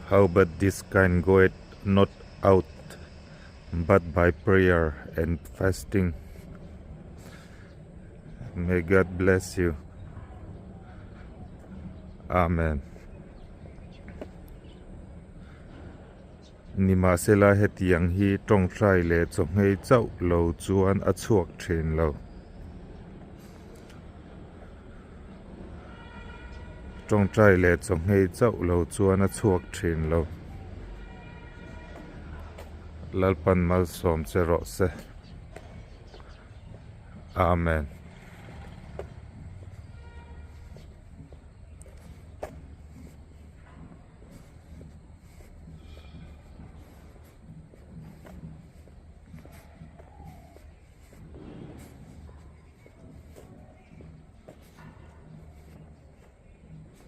Howbeit this kind goeth not out but by prayer and fasting. May God bless you. Amen. Nimahsela hetiang hi tawngtai leh chawhmei chauh lo chuan a chhuak thin lo. Tawngtai leh chawhmei chauh lo chuan a chhuak thin lo. Lalpan malsawm che rawh se. Amen.